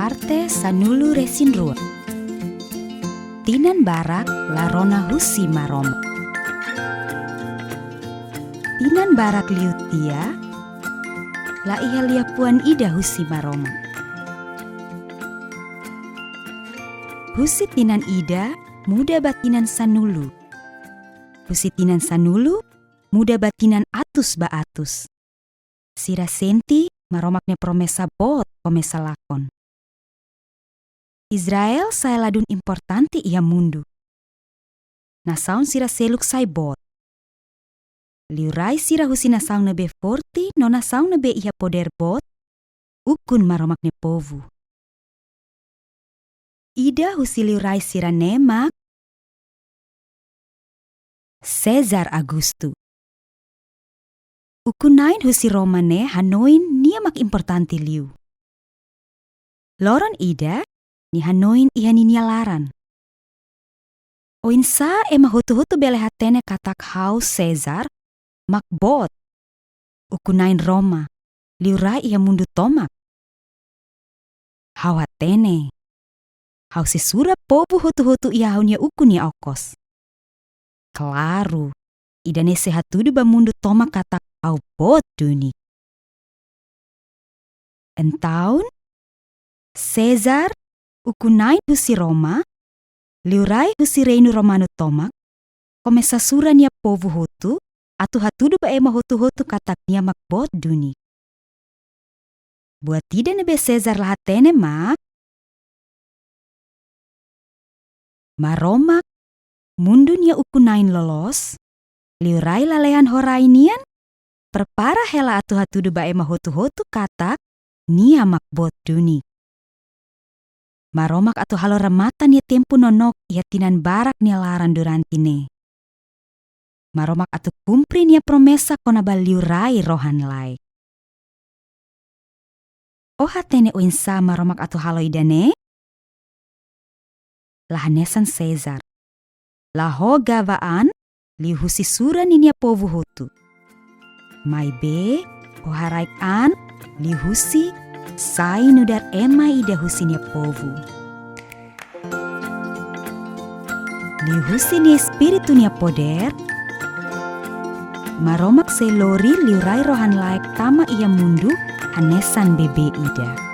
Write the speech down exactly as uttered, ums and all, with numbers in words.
Parte sanulu-resin-rua. Tinan barak la rona husi Maromak. Tinan barak liu tiha, la iha liafuan ida husi Maromak. Husi tinan ida muda ba tinan sanulu. Husi tinan sanulu muda ba tinan atus ba atus. Sira sente Maromak nia promesa boot komesa lakon. Israel sai ladún importante iha mundu. Nasaun sira seluk sai boot. Liurai sira husi nasaun ne'ebé forte no nasaun ne'ebé iha podér boot, ukun Maromak nia povu. Ida husi liurai sira-ne'e mak César Augusto. Ukun-na'in husi Roma ne'e hanoin nia mak importante liu. Loron ida, nia hanoin iha ninia laran: Oinsá ema hotu-hotu bele hatene katak ha'u César mak boot, ukun-na'in Roma, liurai iha mundu tomak? Ha'u hatene. Ha'u sei sura povu hotu-hotu iha ha'u-nia ukun nia okos. Klaru, ida-ne'e sei hatudu ba mundu tomak katak ha'u boot duni. Entaun, César, ukun-na'in husi Roma, liurai husi Reinu Romanu tomak, komesa sura nia povu hotu, atu hatudu ba ema hotu-hotu katak nia mak boot duni. Buat ida ne'ebé César la hatene mak Maromak, mundu nia ukun-na'in loloos, liurai lalehan ho rai nian, prepara hela atu hatudu ba ema hotu-hotu katak nia mak boot duni. Maromak atu halo remata nia tempu nonook iha tinan barak nia laran durante ne'e. Maromak atu kumpre nia promesa kona-ba liurai rohan-laek. Ó hatene oinsá Maromak atu halo ida-ne'e? La hanesan César. La ho gaba an liuhusi sura ninia povu hotu. Maibé, ho haraik an liuhusi sai nu'udar ema ida husi nia povu. Liuhusi nia Espíritu nia podér, Maromak sei lori liurai rohan-laek tama iha mundu hanesan bebé ida.